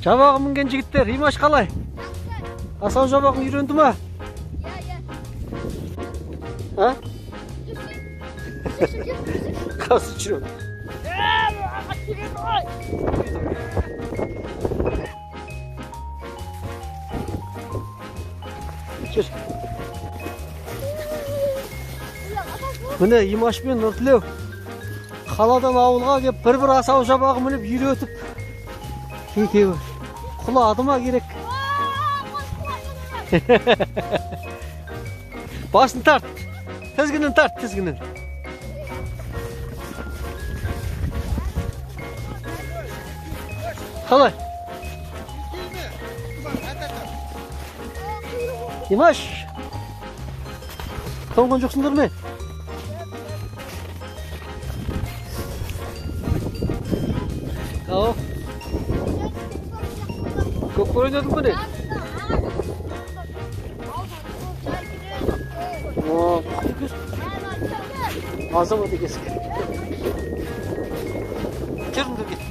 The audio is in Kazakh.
Жабағы мінген жігіттер, Имаш қалай? Асау жабағың үйренді ма? Иә, иә. А? Қазір жүремін. Жүр. Міне Имаш пен Нұртілеу қаладан ауылға келіп бір-бір асау жабағы мініп үйретіп, екеуі құлады ма керек? Басын тарт, тізгінін тарт, тізгінін. Қалай? Имаш, тоңған жоқсыңдар ма? Ау. Көкпар ойнадың ба не? О, азамат екенсің. Жүріңдер кет.